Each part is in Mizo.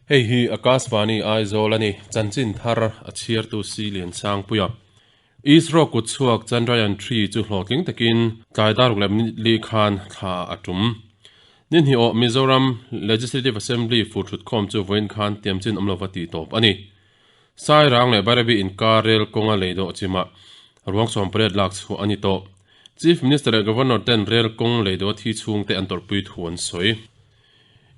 Hei hi Akashvani Aizawl a ni, chanchin thar a chhiartu Si Liansangpuia. ISRO kut chhuak Chandrayaan three chu hlawhtling takin tlai daruk leh minute li khan thla a tum. Ni hnih awh Mizoram Legislative Assembly fur thutkhawm chu vawiin khan tiamchin awm lova tih tawp a ni. Sairang leh Bairabi inkar rel kawnga lei dawh chimah ruang 18 lak chhuah a ni tawh. Chief Minister leh Governor ten rel kawng lei dawh thi chhungte an tawrhpui thu an sawi.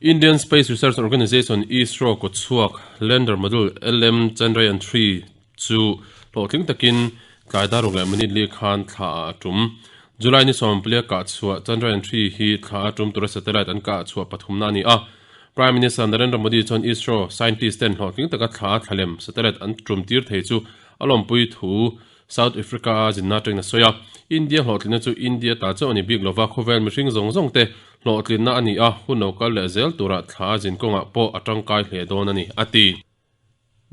Indian Space Research Organisation, ISRO, kawtchhuak Lander Module LM Chandrayaan three chu hlawhtling takin tlai daruk leh minute li khan thla ah a tum. July ni sawmpulia kah chhuah Chandrayaan three hi thla a tum tura satellite an kah chhuah pathumna a ni a. Prime Minister Narendra Modi chuan ISRO scientist ten hlawhtling taka thla a thlalem satellite an tum tir thei chu a lawmpui thu South Africa a zinna atangin a sawi a. India hlawhtlinna chu India ta chauh a ni bik lova, khawvel mihring zawng zawng te hlawhtlinna a ni a, hun lo kal leh zel turah thla a zin kawngah pawh a tangkai hle dawn a ni, a ti.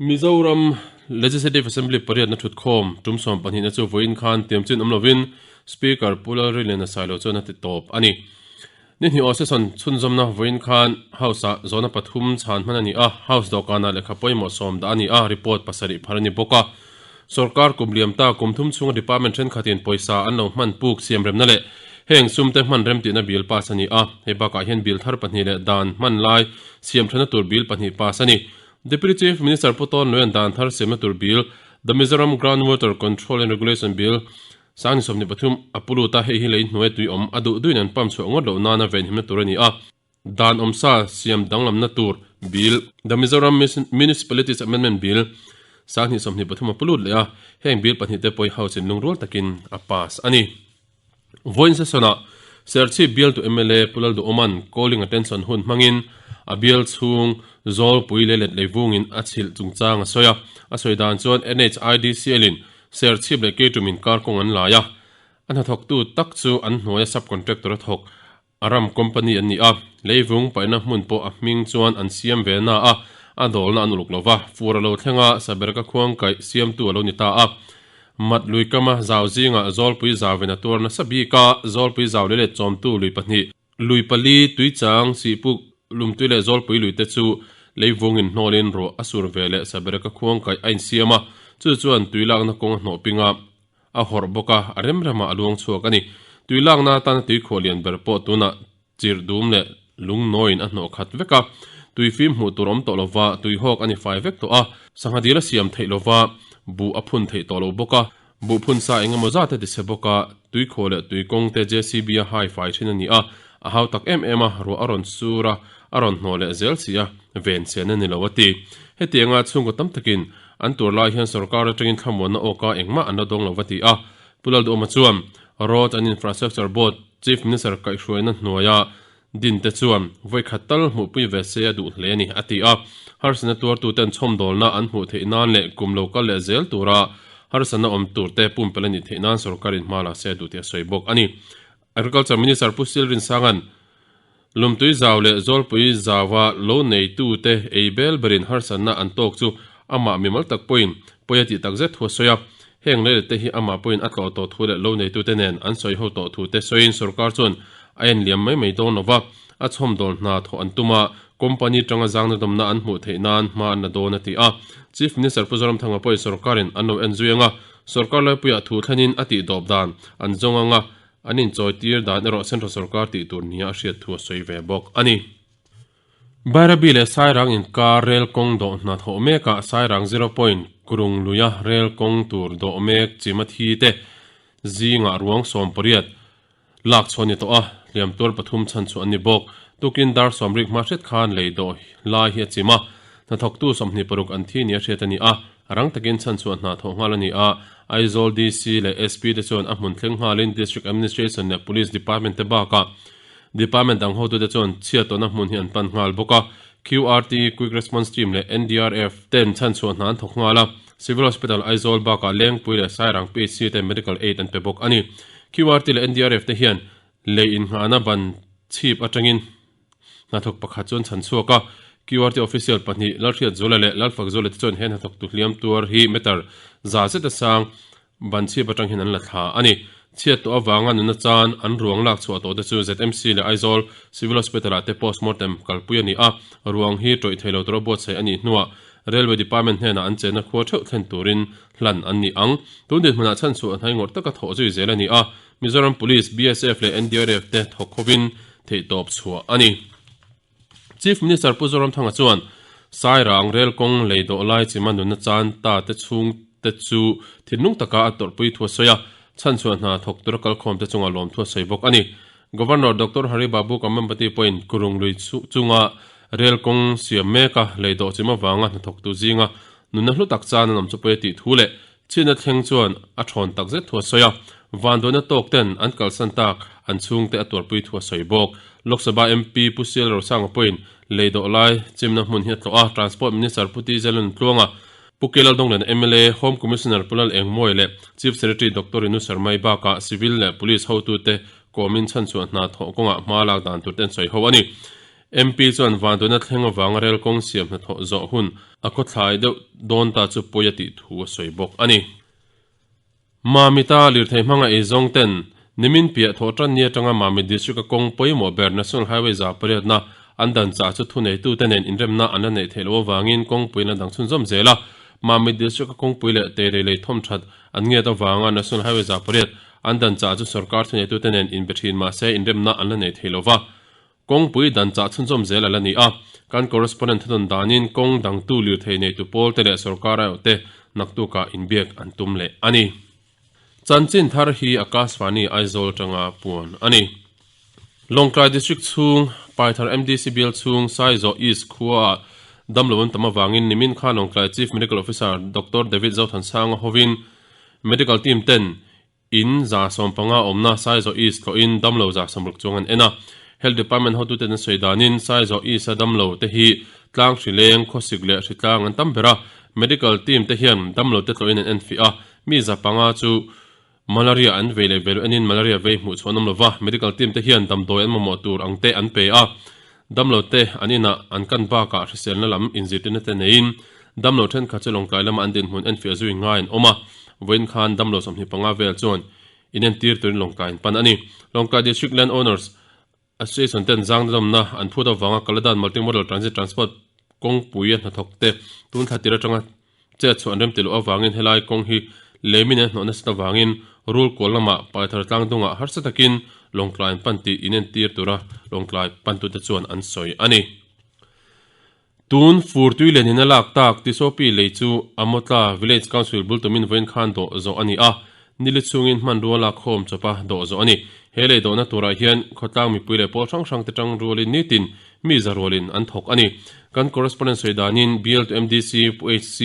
Mizoram Legislative Assembly pariatna thutkhawm tum 12 na chu vawiin khan tiamchin awm lovin Speaker Pu Lalrinliana Sailo chuan a ti tawp a ni. Ni hnih aw session chhunzawmna vawiin khan House-ah zawhna pathum chhan hman a ni a, House dawhkanah lehkha pawimawh sawm dah a ni a, report pasarih phar a ni bawk a. Sorkar kum liam ta kum thum chhunga department thenkhatin pawisa an lo hman puk siamremna leh heng sumte hman remtihna bill pass a ni a, hei bakah hian bill thar pahnih leh dan hman lai siamthana tur bill pahnih pass a ni. Deputy Chief Minister Pu Tawn Luian dan thar siamna tur bill, The Mizoram Groundwater Control and Regulation Bill, Sangni 23 a pu lut a, hei hi lei hnuai tui awm a duh duhin an pump chhuah ngawt loh nana venhimna tur a ni a. Dan awmsa siam danglamna tur bill, The Mizoram Municipalities Amendment Bill, Sangni 23 a pu lut leh a, heng bill pahnihte pawh hi House in lungrual takin a pass a ni. Vawiin session-ah Serchhip bialtu mla Pu Lalduhawma'n calling attention hun hmangin a bial chhung Zawlpui leh Letleivungin a chhilh chungchang a sawi a. A sawi dan chuan NHIDCL-in Serchhip leh Keitum inkar kawng an lai a, a hnathawktu tak chu an hnuaia sub-contractor a thawk Aram company an ni a, leivung paihna hmun pawh a hming chuan an siam ve na a, a dawlna an uluk lo va, fur a lo thleng a, Saberka khuang kaih siamtu a lo ni ta a. Mat lui kama zau zingah Zawlpui zauin a tuar nasa bik a, Zawlpui zau leh let chawmtu lui pahnih, lui pali, Tuichang, Sihpuk, Lumtui leh Zawlpui lui te chu leivungin hnawlin ruah a sur ve leh Saberka khuang kaih a insiam a, chu chuan tui lakna kawng a hnawh ping a. A hawrh bawk a, a rem ramah a luang chhuak a ni. Tui lakna atana tui khuah lian ber pawh tunah chirh dum leh lung nawiin a hnawh khat vek a. Tui fim hmuh tur awm tawh lova, tui hawk a ni fai vek tawh a. Sangha dil a siam theih lova, buh a phun theih tawh lo bawk a. Buh phun sa eng emaw zat a ti chhe bawk a, tui khuah leh tui kawng te JCB a hai fai thin a ni a. A hau tak em em a, ruah a rawn sur a, a rawn hnawh leh zel si a, ven chen a ni lo a ti. Hetianga chhungkaw tam takin An tur lai hian sorkar atangin thlamuanna awka engmah an la dawng lo va ti a. Pu Lalduhawma chuan Road and Infrastructure Board Chief Minister kaihhruaina hnuaia din te chuan vawi khat tal hmuhpui ve se a duh hle a ni, a ti a. Harsatna tuartuten chhawmdawlna an hmuh theih nan leh kum lo kal leh zel tura harsatna awm turte pumpelh a nih theih nan sorkarin hma la se a duh tih a sawi bawk a ni. Agriculture Minister Pu Silrin Sanga'n Lumtui zau leh Zawlpui zaua lo neitute ei bel berin harsatna an tawk chu amah mimal tak pawhin pawi a tih takzet thu a sawi a. Heng leilete hi amah pawhin a tlawh tawh thu leh lo neitute nen an sawi ho tawh thu te sawiin sorkar chuan a en liam mai mai dawn lova, a chhawmdawl hna thawh an tum a, company tanga zangna dawmna an hmuh theih nan hma an la dawn a ti a. Chief Minister Pu Zoramthanga pawhin sorkarin an lo en zui anga sorkar laipuiah thu thlenin a tihdawp dan an zawng anga An inchawitir dan erawh Central Sorkar tih tur nia a hriat thu a sawi ve bawk a ni. Bairabi leh Sairang inkar rel kawng dawh hna thawh mekah Sairang Zero Point Kurung luia rel kawng tur dawh mek Chimathi te zingah ruang 18 lak chhuah a ni tawh a, hliam tuar pathum chhan chhuah an ni bawk. Tukin dar sawmrik hma hret khan lei dawh lai hi a chim a, hnathawktu 26 an thi nia hriat a ni a. Rang takin chhanchhuah hna thawh nghal a ni a, Aizawl DC leh SP te chuan a hmun thleng nghalin District Administration leh Police Department te bakah Department dang hotute chuan chhiat tawhna hmun hi an pan nghal bawk a. QRT, Quick Response Team, leh NDRF ten chhanchhuah hna an thawk nghal a, Civil Hospital Aizawl bakah Lengpui leh Sairang PHC te medical aid an pe bawk a ni. QRT leh NDRF te hian lei innghahna ban chhip atangin Hnathawk pakhat chuan chhan chhuak a, QRT official pahnih Lalhriatzuala leh Lalfakzuala te chuan he hnathawktu hliam tuar hi meter za zeta sang ban chhip atang hian an la thla a ni. Chhiat tawh avanga nunna chan an ruang lak chhuah tawh te chu ZMC leh Aizawl Civil Hospital ah te postmortem kalpui a ni a, ruang hi tawih thei lo tura buatsaih a nih hnuah Railway Department hnenah an chenna khua theuh thlen turin hlan an ni ang. Tun dinhmunah chhanchhuah hnai ngawrh taka thawh zui zel a ni a, Mizoram Police, BSF leh NDRF te thawk hovin theihtawp chhuah a ni. Chief Minister Pu Zoramthanga chuan Sairang rel kawng lei dawh lai chima nunna chan ta te chhung te chu thinlung taka a tawrhpui thu a sawi a, chhanchhuah hna thawk tura kalkhawm te chunga lawmthu a sawi bawk a ni. Governor Doctor Hari Babu Kambhampati pawhin Kurung lui chunga rel kawng siam meka lei dawh chim avanga hnathawktu zinga nunna hlu tak chan an awm chu pawi a tih thu leh Chhina thleng chuan a thawn tak zet thu a sawi a, vanduaina tawk ten an kalsan tak an chhungte a tuarpui thu a sawi bawk. Lok Sabha MP Pu Sial Rosanga pawhin lei dawh lai chimna hmun hi a tlawh a, Transport Minister Pu T Zelun Tluanga, Pu K Laldawnglen mla, Home Commissioner Pu Lal Engmawia leh Chief Secretary Doctor Rinu Sharma-i bakah Civil leh Police hotute kawmin chhanchhuah hna thawh kawngah hma lak dan tur te an sawi ho a ni. MP chuan vanduaina thleng avanga rel kawng siam hnathawh zawh hun a khawthlai deuh dawn ta chu pawi a tih thu a sawi bawk a ni. Mamita lirthei hmanga eizawng ten nimin piah thawh tan ni atanga Mamit District a kawng pawimawh ber National Highway 800 na an dan chah chu thuneitute nen inremna an la neih theih loh avangin kawngpui an la dang chhunzawm zel a. Mamit District a kawngpui leh teirei lei thawm that an ngiat avanga National Highway 800 an dan chah chu sorkar thuneitute nen inbe thin mahse inremna an la nei thei lova. Kawngpui dan chah chhunzawm zel a la ni a, kan correspondent thudawn danin kawng dangtu lirthei neitu pawlte leh sorkar aiawhte naktukah inbiak an tum leh a ni. Chanchin thar hi Akashvani Aizawl atanga puan a ni. Lawngtlai District chhung, Paithar MDC bial chhung Saizawh East khuaah damlo an tam avangin nimin khan Lawngtlai Chief Medical Officer Doctor David Zothansanga hovin Medical Team ten In 150 awmna Saizawh East tlawhin damlo 60 chuang an en a. Health Department hotuten an sawi danin Saizawh East-a damlo te hi tlang hri leng, khawsik leh hri tlang an tam ber a. Medical team te hian damlo te tlawhin an enfiah a, mi 500 chu malaria an vei leh velo enin malaria vei hmuh chhuah an awm lo va. Medical team te hian damdawi an mamawh tur ang te an pe a. Damlo te an inah an kan bakah hriselna lam inzirtirna te neiin damlo thenkhat chu Lawngtlai lama an dinhmun enfiah zui ngai an awm a, vawiin khan damlo 25 vel chuan inentir turin Lawngtlai an pan a ni. Lawngtlai District Land Owners Association ten zangdawmna an phut avanga Kaladan Multimodal Transit Transport kawngpui a hnathawk te tun thla tir atanga Chet chhuah an rem ti loh avangin helai kawng hi leimin an hnawh nasat avangin rul kual lamah Paithar tlangdungah harsa takin Lawngtlai an pan tih inentir tura Lawngtlai pantute chuan an sawi a ni. Tun fur tui lenin a lak tak Tisopi lei chu Amotla Village Council bul tumin vawiin khan dawh zawh a ni a, nili chhungin hmanrua lak khawm chawpa dawh zawh a ni. He lei dawhna turah hian khawtlang mipui leh pawl hrang hrangte tang rualin nitin Mi za rualin an thawk a ni. Kan correspondent sawi danin Bial to MDC Pu HC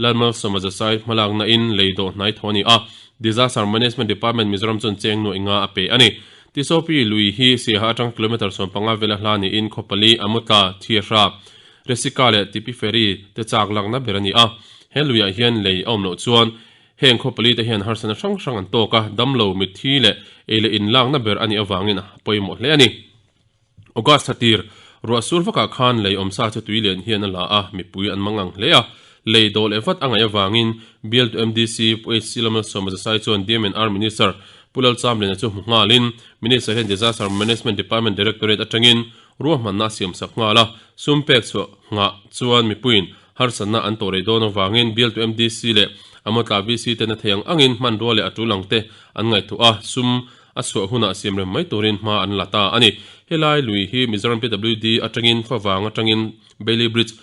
Lalmalsawma Zasai hmalakna in lei dawh hnai tho a ni a, Disaster Management Department Mizoram chuan cheng nuaih nga a pe a ni. Tisopi lui hi Siaha atang kilometre 15 vela hla niin khaw pali, Amutla, Thiahra, Resika leh Tipi Ferry te chak lakna ber a ni a. He luiah hian lei a awm loh chuan heng khaw pali te hian harsatna hrang hrang an tawk a, damlo, mitthi leh ei leh in lakna ber a nih avangin a pawimawh hle a ni. August thla tir, ruah sur vakah khan lei awmsa chu tui lian hian a la a, mipui an mang ang hle a. Lei dawh leh vat a ngaih avangin Bial to MDC Pu HC Lalmalsawma Zasai chuan DMNR Minister Pu Lalchamliana chu hmu nghalin Minister hian Disaster Management Department Directorate atangin ruahmanna a siamsak nghal a, sum pek chhuah nghah chuan mipuiin harsatna an tawh rei dawn avangin Bial to MDC leh Amawtla VC ten a thei ang angin hmanrua leh a tul ang te an ngaihtuah a, sum A chhuah hunah siam rem mai turin hma an la ta a ni. Helai lui hi Mizoram PWD atangin favang atangin Bailey Bridge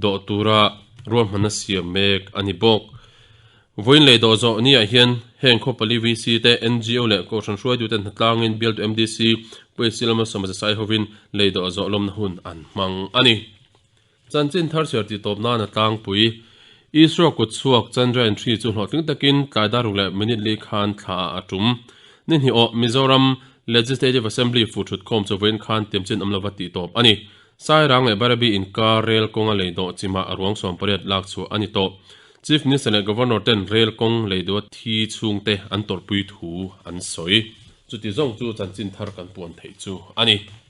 dawh tura ruahmanna siam mek a ni bawk. Vawiin lei dawh zawh niah hian heng khaw pali VC te, NGO leh Kohhran hruaituten hnatlangin Bialtu MDC Pu HC Lalmalsawma Zasai hovin lei dawh zawh lawmna hun an hmang a ni. Chanchin thar chhiar tih tawp nan a tlangpui. ISRO kut chhuak Chandrayaan 3 chu hlawhtling takin tlai dar ruk leh minute li khan thla ah a tum. Ni hnih awh Mizoram Legislative Assembly fu thut khawm chu vawiin khan tiamchin awm lova tih tawp a ni. Sairang leh Bairabi inkar rel kawnga lei dawh chimah ruang 18 lak chhuah a ni tawh. Chief Minister leh Governor ten rel kawng lei duha thi chhungte an tawrhpui thu an sawi. Chuti zawng chu chanchin thar kan puan theih chu a ni.